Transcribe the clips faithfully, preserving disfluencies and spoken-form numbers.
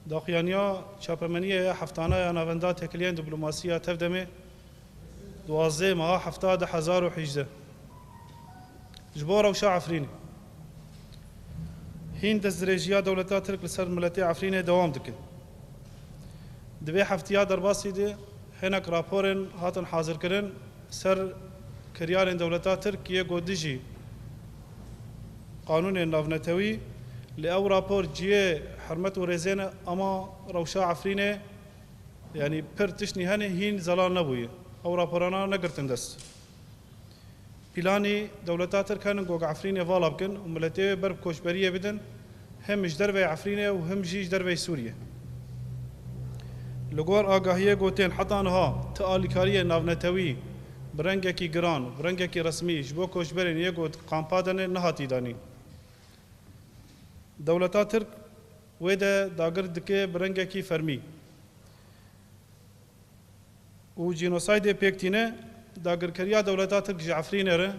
Daxuyaniya çapemeniyê ya heftana ya Navenda Têkiliyên Dîplomasî ya Tevdemê, duwazdeh meha hefta du hezar û hejdeh. Ji bo rewşa Efrînê. Hîn destdirêjiya dewleta Tirk li ser miletê Efrînê dewam dike. Di vê heftiya derbasî de hinek raporên hatin hazirkirin ser kiryarên dewleta Tirk yê ku dijî qanûnên navnetewî, lê ew rapor cihê hurmet û rêzê ne, ama rewşa Efrînê, yanî pir tiştî hene hîn zelal nebûye. Ew raporana negirtin dest. Planî dewleta Tirk henin ku Efrînê vala bikin û miletê wê ber bi koçberiyê bidin, hem ji derveyê Efrînê û hem jî ji derveyê Sûriyê. Li gor agahiyê ku tên heta niha ti alîkariyên navnetewî bi rengekî giran, bi rengekî resmî ji bo koçberên yê ku di kampa de ne, nehatî danîn. Dewleta Tirk wê de dagir dike bi rengekî fermî. Û cînosaydê pêk tîne, dagirkeriya dewleta Tirk ji Efrînê re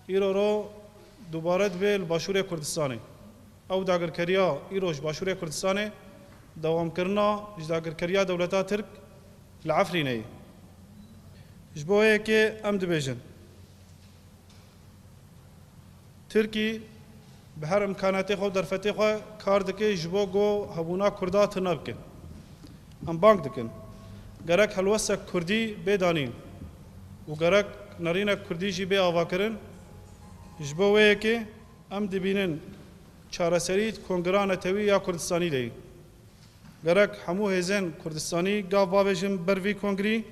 îro ro dubare dibe li Başûrê Kurdistanê. Ew dagirkeriya îro ji Başûrê Kurdistanê dewamkirina ji dagirkeriya dewleta Tirk li Efrînê ye. Ji bo yekê em dibêjin, Tirkî bi her imkanatê xwe û derfetê xwe kar dike ji bo ku hebûna Kurda tune bike. Em bang dikin. Gerek helwestek Kurdî bê danîn û gerek nerînek Kurdî jî bê avakirin. Ji bo wê yekê em dibînin çareserî di Kongira Netewî ya Kurdistanî de ye. Gerek hemû hêzên Kurdistanî gav bavêjin ber vî kongrî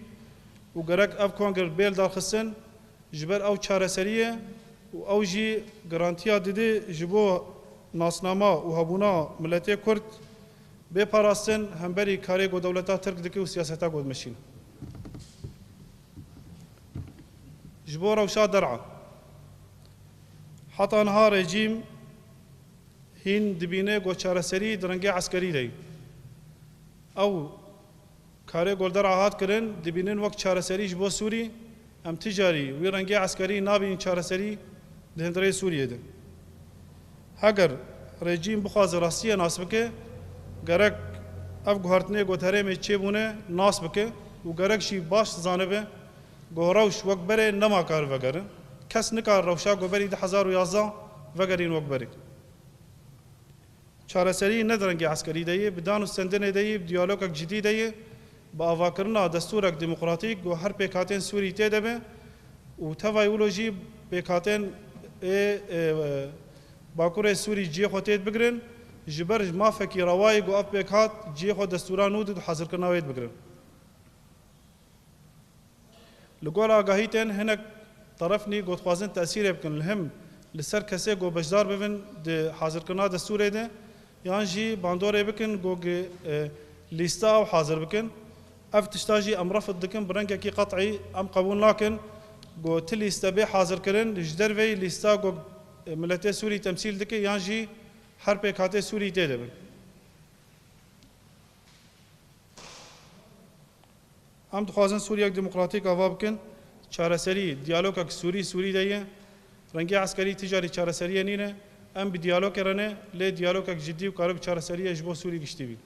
û gerek ev kongir bê lidarxistin, ji ber ew çareserî ye û ew jî garantiya dide ji bo nasnama û hebûna miletê Kurd bê parastin hemberî karê ku dewleta Tirk dike û siyaseta ku dimeşîne. Ji bo rewşa der'a. Heta niha rejîm hîn dibîne ku çareserî di rengê eskerî de ye. Ew karê ku li der'a hat kirin, dibînin wek çareserî ji bo Sûrî, em ti carî wî rengê eskerî nabînin çareserî di hundirê Sûriyê de. Heger rejîm bixwaze rastiyê nas bike, gerek ev guhertinê ku di herêmê çêbûne nas bike û gerek jî baş zanibe ku rewş wek berê nema kar vegerin. Kes nikare rewşa ku berî du hezar û yazdeh vegerîn wek berê. Çareserî ne di rengê eskerî de ye, bi dan û stendinê de ye, bi diyalogek cidî de ye, bi avakirina destûrek demokratîk ku her pêkhatên Sûrî tê de be û tevayî wilo jî pêkhatên ê, ê, Bakurê Sûrî cihê xwe tê dibigirin, ji ber mafekî rewayê ku ev pêkhat cihê xwe destûra nû did û hazirkirina wê dibigirin. Li gor agahî tên hinek terefnî ku dixwazin tesîrê bikin, li him li ser kesê ku beşdar bibin di hazirkirina destûrê de, yan jî bandorê bikin ku gi-, e, lîsta ew hazir bikin. Ev tişta jî em refd dikin, bi rengekî qet'î em qebûl nakin ku ti lîste bê hazirkirin, ji derveyî lîsta ku, e, miletê Sûrî temsîl dike yan jî her pêkhatê Sûrî tê de bin. Em dixwazin Sûriyek demokratîk ava bikin. Çareserî diyalogek Sûrî Sûrî de ye. Rengê eskerî ticarî çareseriyê nîne. Em bi diyalogê re ne, lê diyalogek cidî û karibû çareseriyê ji bo Sûrî giştî bî.